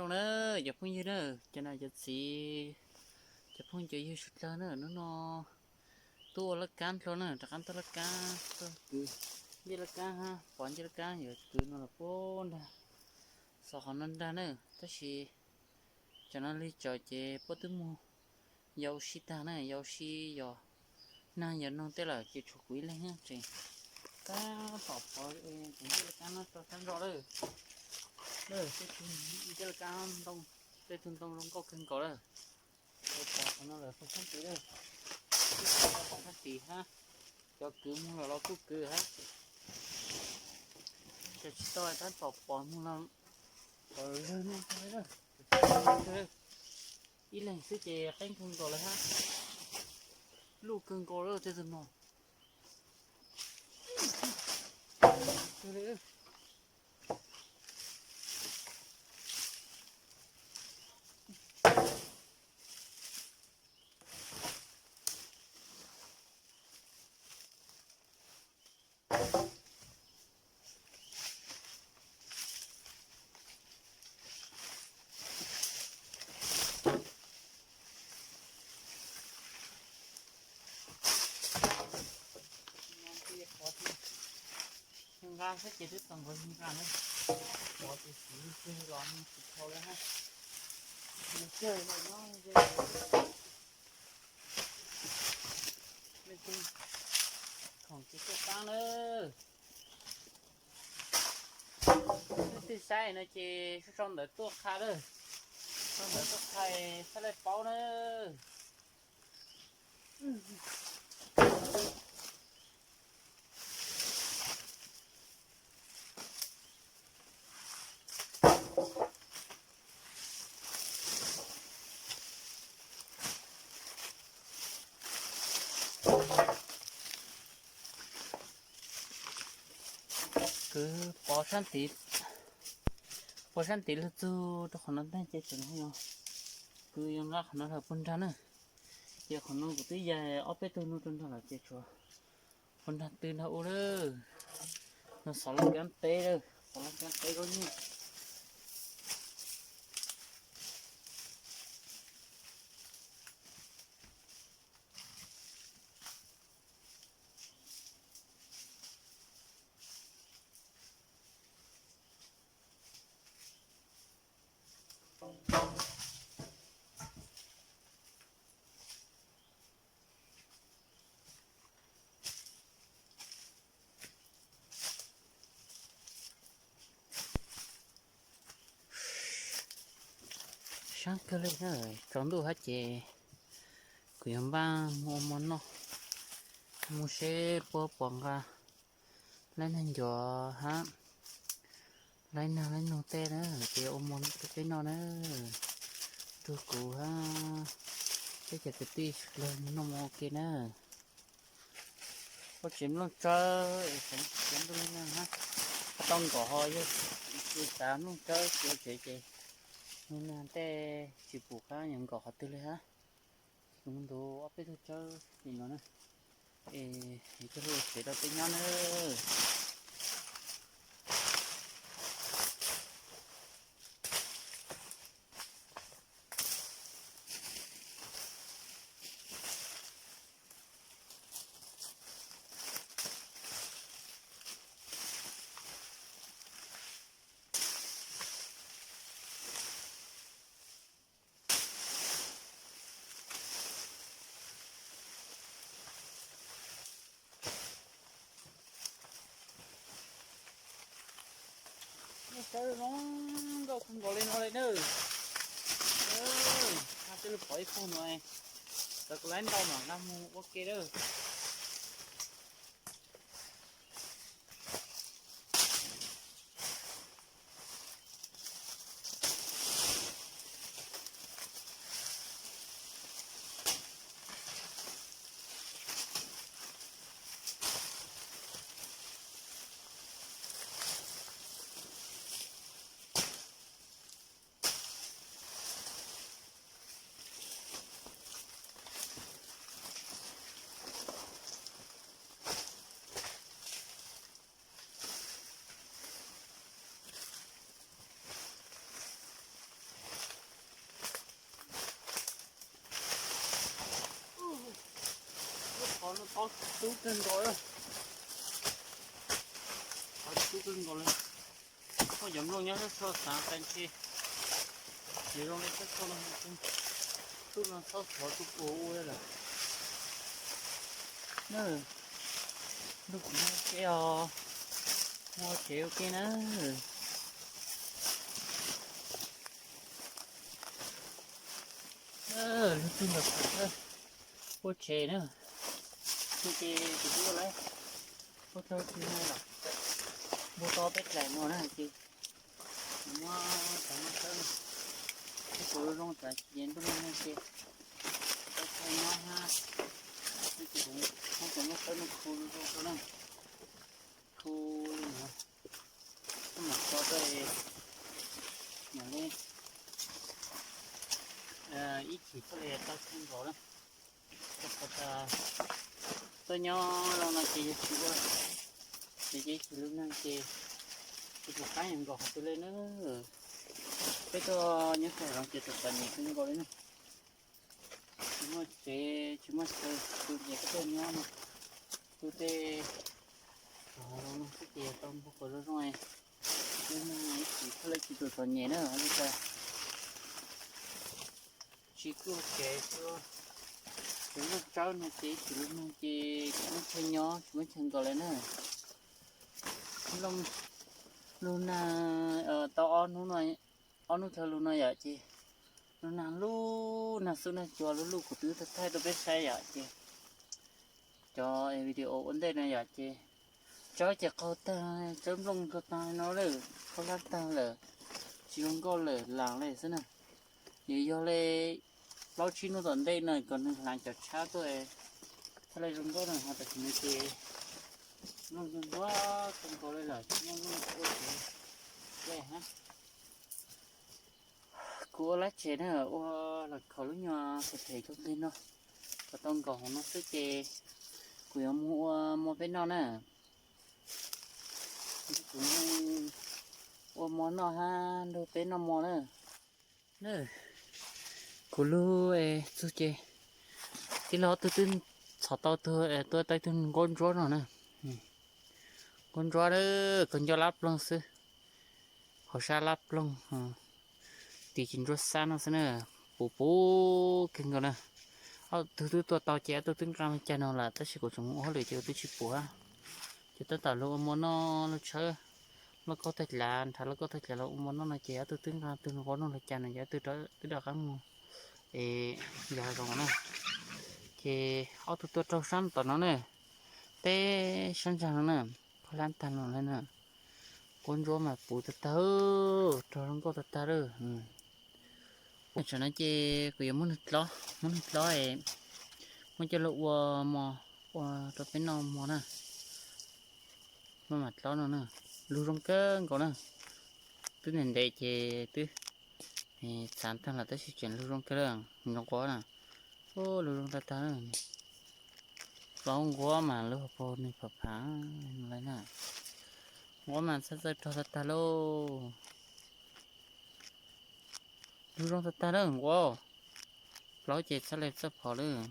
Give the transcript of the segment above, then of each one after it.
Zoo na, cov phooj ywg na, cov nam cov txiv, cov phooj cov ywg sawv dlawg na, hnub no tuaj ua laj kab dlua na, rov qab tuaj laj kab, tuaj kwv ncej laj kab hab, pov ncej laj kab yuav kwv no los puag nrag, xov qhov no nrag na, tab sis cov no lig tsawv ces puab twb mus yau si tag na, yau si yog nag yog noog tej lawm ces tshuav kuv ib leeg tseem tab tom pov tus ncej laj kab no rau sab nraud lawm. Tej tug ncej laj kab ntoo, tej tug ntoo zoo nkauj kawg nkaus lawm. Pov qhov no lawm pov sab tid lawm, pov sab tid hab, cov kwv mus lawm los kuj kwv hab. Cov tsis tau tab tom pov mus los pov lawg no, ib leeg xwb ces qeeb kawg nkaus lawm hab, luj kawg nkaus lawm tej tug no. Nqa xwb ces twb tau nqaij nqa na, pov ces tsis tseg los tsis tau lawm hab. Nws tsawg no, khoom ces tuaj pab nawb. Leej twg saib no ces sau ntawv tuaj qha lawm, sau ntawv tuaj qha txhaj le paub nawb. Kwv pov sab tid, pov sab tid lug txug rau qhov no tag ces tseem yog kwv yuav nqa qhov no rau puag nrag na. Ces qhov no kuv twb yaig ob peb tug no rau nrag lawm ces tshuav puag nrag tw nrag ua lawm. No xov laj kab teb lawm, xov laj kab teb lub nyuj. Sab kawg li na, tsaus ntuj hab ces kuv yuav npaj mus ua mov noj, mus seb puab puas nqa laib nag ncuav hab laib nag laib noog tej na, ces ua mov rau peb noj na, rau kuv hab peb cov kwv tij sawv dlawg mus noj mov ua ke na. Ua tsev nplooj tsawb es tsev ntuj li no hab, tau nkaum ho yog tsis xav nplooj tsawb tsis ua tsev ces hnub no tej tsis pum qab yuav nkaum qhov twg li hab. Ces kuv mus ntuav ob peb tug tsawb li no na, es yog coj lug ua tsev rau peb nyob na. Nplooj tsawb zoo nkauj kawg nkaus li no li na. Nqa tej lug pov ib puag no, txawm kuv laib ntau mas nqa mus ua ke lawm. Tub kawg nkaus, tub kawg nkaus li. Muaj cov nplooj nyob sab txhua xav qee ntshe, ces zoo li sab txhua no, tub no txhob thov tus ua ua lawm. Ntuj, kuv muaj tsev os, muaj tsev ua ke na. Lub tug ntawm kuv ua tsev na, ces kuv twb ua lawm, ua tau tsis no lawm, ua tau peb dlaim no na ces kuv muab cov no tawb, kuv zoo zoo txav ces ntuj no ces tau tau nyob hab, ces kuv muab cov no tawb no khu zoo zoo na, khu li no, mam tso rau, mam li ib chim thiaj li tau kawg nkaus na. Rau qhov tias tuaj nyob zoo no ces yog tsis ua, ces ib chim lub neej ces tsis pom qab nkaus qhov twg li na. Peb tuaj nyob txog zoo ces txom txom nyem kawg nkaus li na. Tsis muaj tsev tsis muaj chaw, tus ces koj tuaj nyob no, tus tej zoo no xwb ces tau npog kom zoo zoo, lub neej ib chim thiaj li tsis txom txom nyem na li cas. Tsis kuj kev xwb, kuv lub tsawb no ces ib chim lub neej ces tsis muaj chaw nyob tsis muaj chaw nkaus li na. Lub neej tau ob hnub no, ob hnub dhau lug no yom ces lub nag lub nag xub nag cua lub luj kuv twb thaij rau peb saib yom ces cov video ua ntej no yom ces tsawb ces qaug tag, tsawb nplooj nkaug tag no lawm, qaug hlab tag lawm, tsis zoo nkauj lawm las li xwb na. Yog yog li plaub tsib hnub tom ntej no kom nws hlaav cov tshab tuaj thiaj li zoo nkauj na, ho tam sim no ces nplooj ntsuag ntsuag kawg nkaus li lawm tsis muaj nplooj ua tsev li hab. Kuv ua lab tsev na, ua los khaum lub nyuag phem phem kawg nkaus no, kom tau nkaus hauv no xwb ces kuv yuav mus ua mov peb noj na. Kuv ua mov noj hab nrog peb noj mov na. Kuv lub txug ces tij laug ob tug twb txhom tau tug, tuaj tau tug nquab ntsuab no na. Nquab ntsuab kawg nco lab ploog xwb, hauv sab lab ploog, tis tsis ntsuab xab no xwb na, puv puv kawg nkaus na. Ob tug twb tua tau ces ob tug twb nqa mus cag no lawm tab sis kuv tseem mus ua hauj lwm ces kuv twb tsis pum. Ces tab tom luag ua mov noj luag tshawb lauj kaub tag dlav, nrhav lauj kaub tag dlav los ua mov noj no ces ob tug twb nqa tug nquab no los cag no ces ob tug twb rov qab mus es yos hav zoov na. Ces ob tug tua raug sab tom no na, teb sab ntsag no na, qaug hlab tag no na. Nquab ntsuab mas puv tag tag, raug zoo nkauj tag tag lawm. Tam no ces kuv yuav muab nws dlob, muab nws dlob es muab coj los ua mov, ua rau peb noj mov na. Muab mam dlob no na, lug zoo kawg nkaus na. Twb ntev ntev ces twb txhav tag lawm tab sis tseem lug zoo kawg li, nquab na. Lug zoo tag tag. Plaub nquab mas lub hauv paug nws pham pham li na. Nquab mas txhaj txawj rog tag tag lauj. Lug zoo tag tag na nquab. Plaub ces txhaj li txawj phom lawm.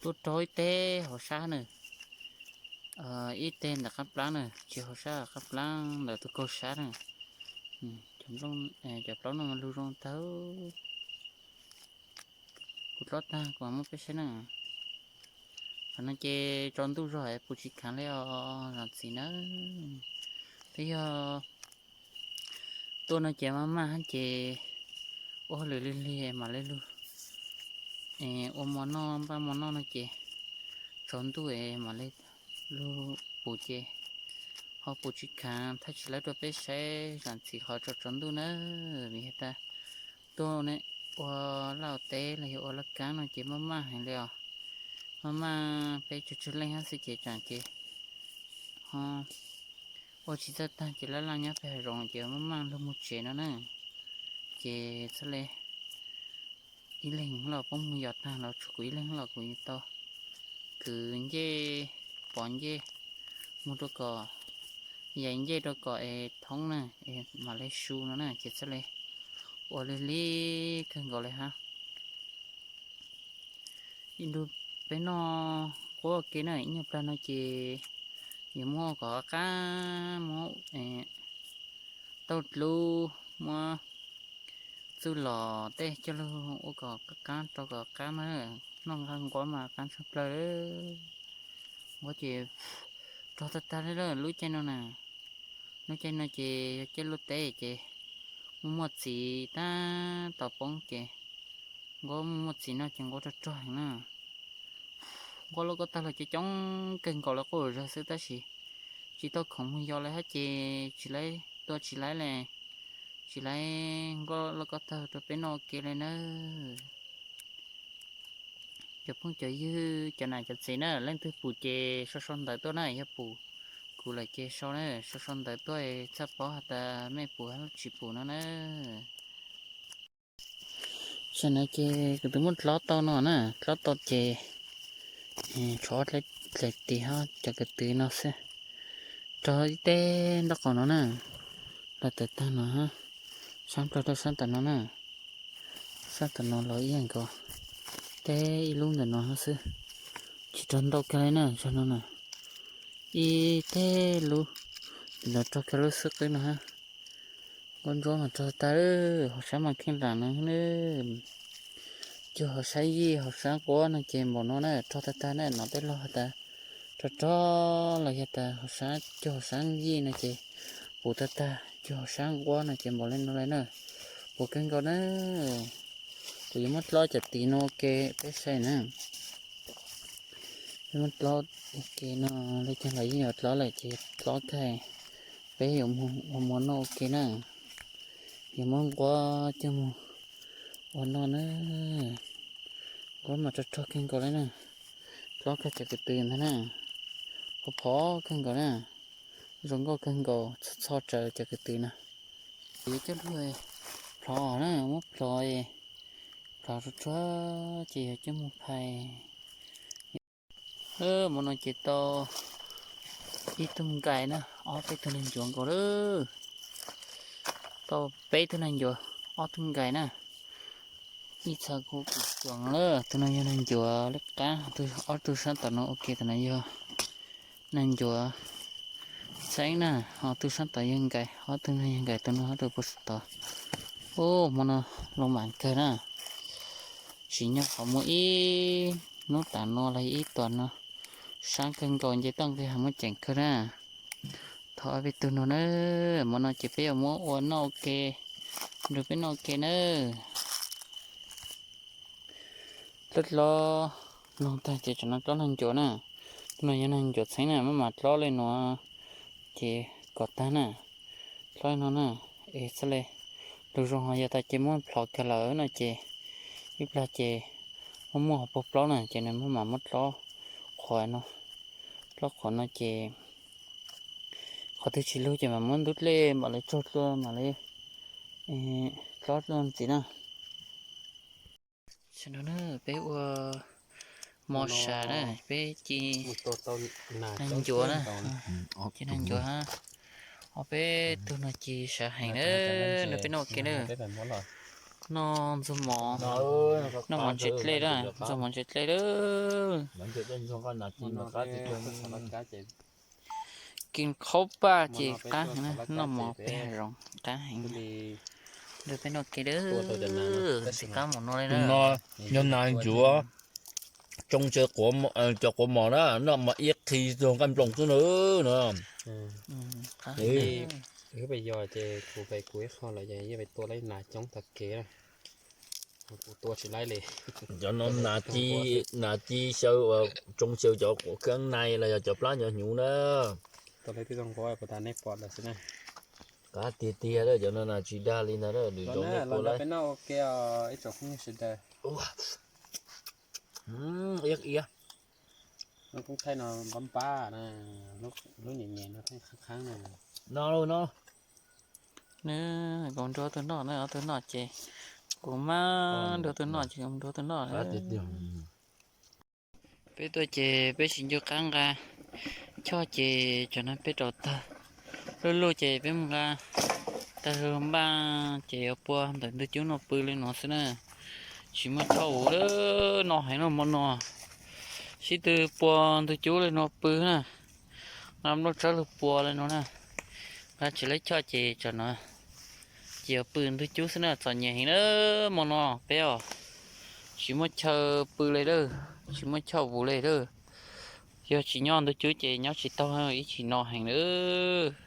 Tuaj raug ib teg hauv sab na, ib teg ntawm qab plab na, tsis hauv sab qab plab ntawm tus kaug sab na. Cov plaub no lug zoo tag. Kuv dlob tag kuv mam muab peb saib na. Qhov no ces tsaus ntuj zog es puv tsis khaav li os zam txim na. Twb yog tuaj no ces maj maj hab ces ua hauj lwm lig lig mam li lug ua mov noj npaj mov noj no ces tsaus ntuj es mam li lug puv ces ho puv tsis khaav, thaij tsis laib rua peb saib zam txim qhov tsaus tsaus ntuj na. Vim has tas tuaj ua laj teb los yog ua laj kaab no ces maj maj heev li os. Maj maj peb tsawg tsawg leej hab xwb ces tsaam ces ho ua tsis txawj tag ces laj laj nyob peg hav zoov ces maj maj lug moog tsev no na. Ces txhaj le ib leeg los poob mus yos tag los tshuav kuv ib leeg los kuv yuav tau kwv ncej, pov ncej mus rau kom, yais ncej rau kom es thoob na, es mam li su no na ces txhaj li ua lig lig kawg nkaus li hab. Ib ntu peb noj quab ua ke na, ib nyuag plag no ces yuav muab kom qab, muab tauj dlub, muab txuj lom tej coj lug ua kom qab rau kom qab na. Noj nqaij nquab mas qab tshaj plaws. Nquab ces rog tag tag li lawm lub caij no na. Lub caij no ces yog caij luaj teb ces muaj muaj txiv tab tom poob ces nquab muaj muaj txiv no ces nquab rog rog heev na. Nquab loj ko tag los ces coob kawg nkaus li quaj zog xwb tab sis tsis tau khoom mus yos li hab ces tsis laib tua tsis laib li, tsis laib nquab loj ko tag rau peb noj ua ke li nawb. Cov phooj cov ywg cov nam cov txiv na, leej twg pum ces sau sau ntawv tuaj na, yog pum kuv lawm ces sau na, sau sau ntawv tuaj txhaj paub has tas mej pum hab tsis pum no na. Tam no ces kuv twb muab dlob tau no na, dlob tau ces tshuav dlaim tis hab cov kwv tw no xwb. Rog ib teb nraub qaum no na, los tawm tag no, sab plaws rau sab tom no na, sab tom no los ib yam nkaus, teb ib lub ntawm no hab xwb, tsis rog ntau kawg li na, rog no na, ib teb lub, tim no rog kawg lub xwb qwb no hab. Nquab ntsuab mas rog tag, hauv sab mas kheej lam no, cuag hauv sab yij hauv sab nquab no ces npaum no na, rog tag tag na, no peb log has tas rog rog los yog tas hauv sab cuag hauv sab yij no ces puv tag tag, cuag hauv sab nquab no ces npaum li no li na, puv kawg nkaus na. Kuv yuav muab dlob cov tis no ua ke peb saib na. Peb muab dlob ua ke no, li cas los yeej yuav dlob lawm ces dlob kawg, peb yuav mus ua mov noj ua ke na. Yuav muab nquab coj mus ua noj na. Nquab mas rog rog kawg nkaus li na. Dlob kawg cov kwv tw ntag na. Phov phov kawg nkaus na. Zoo nkauj kawg nkaus, txho txho rawv cov kwv tw na. Kuv yuav coj lug plhov na, muab plhov, plhov rog rog ces yuav coj mus phais. Hmo no ces tau ib tug nkais na, ob peb tug neeg ncuav nkaus lawm. Tau peb tug neeg ncuav, ob tug nkais na. Ib txha kuv kuv cuag lawm, tug no yog neeg ncuav lej qab, ob tug sab tom no ua ke, tom no yog neeg ncuav txheeb na, ho tug sab tod yog nkais, ob tug no yog nkais, tug no ob tug puag sab tod. Ub, hmo no loo mam kawg na. Tsim nyog qhov muaj ib hnub tas no los ib tuas no, sab kawg nkaus nce toj nqig ha muaj ceem kawg na. Thov ob peb tug no na, hmo no ces peb yuav muab ua noj ua ke, nrog peb noj ua ke na. Dlob dlob noog tag ces tsam no dlob neeg ncuav na. Tus no yog neeg ncuav txheeb na, maj mam dlob li no ces kom tag na. Dlob li no na, es txhaj le, lus zoo ho yog tas ces muab plhov kawg lawm no ces ib plag ces muaj muaj hauv paug plaub na ces nws maj mam muab dlob qhuav no. Dlob qhuav no ces qhov twg tsis lug ces mam muab ntub dlej mam li tsaug dlua mam li dlob dlua ntxiv na. Tam no na peb ua mov sav na, peb ci neeg ncuav na, ci neeg ncuav hab. Ho peb tug no ci sav heev na, nrog peb noj ua ke na. Noj ntxuag mov, noj mov ntses dlej na, ntxuag mov ntses dlej lawm. Kis qhaub paj ces qab heev na, noj mov peb hav zoov qab heev. Nrog peb noj ua ke lawm, ntxim qab mus no li na. Yog nas ncuav tsoo cov quav mos na, noj mas ib qhi tug nqaij nploos xwb na. Wb pais yos ces kuv pais kuv ib qho lawm ces yeej pais tua laib nas coob tag kev na. Kuv tua tsis laib li. Cov no nas ci, nas ci xyaw, tsoo xyaw cov quav kheeb nai los yog cov plab cov hnyuv na. Tua laib tib zoo nquab puas tas nej pom lawm xwb na. Qab tiag tiag, cov no nas tsis dag li ntag, lwm zaus nej tua laib. Peb noj ua ke os ib tsoom phooj ywg sawv daws. Iab iab. Lub koob thaij no npab npab na, lub nyem nyem no pheej qhab qhab na. No no. Nws kaus nrog ob tug noj na, ob tug noj ces kuv Kuv mas nrog tus noj ces nrog tus noj. Peb tuaj ces peb tsis nco qab nqa choj ces tsam no peb rauv tag. Luj luj ces peb mus nqa tag npaj ces yuav pua ntawm ntug cub no pw li no xwb na. Tsis muaj choj ua no heev no hmo no. Sib tw pua ntug cub li no pw na. Nqa nplooj tsawb lug pua li no na. Nqa tsis laib choj ces tsam no ces yuav pw ntug cub xwb na, txom nyem heev na. Hmo no peb os, tsis muaj chaw pw li lawm, tsis muaj choj vus li lawm. Yog tsis nyob ntug cub ces nyob tsis tau, ib chim no heev lawm.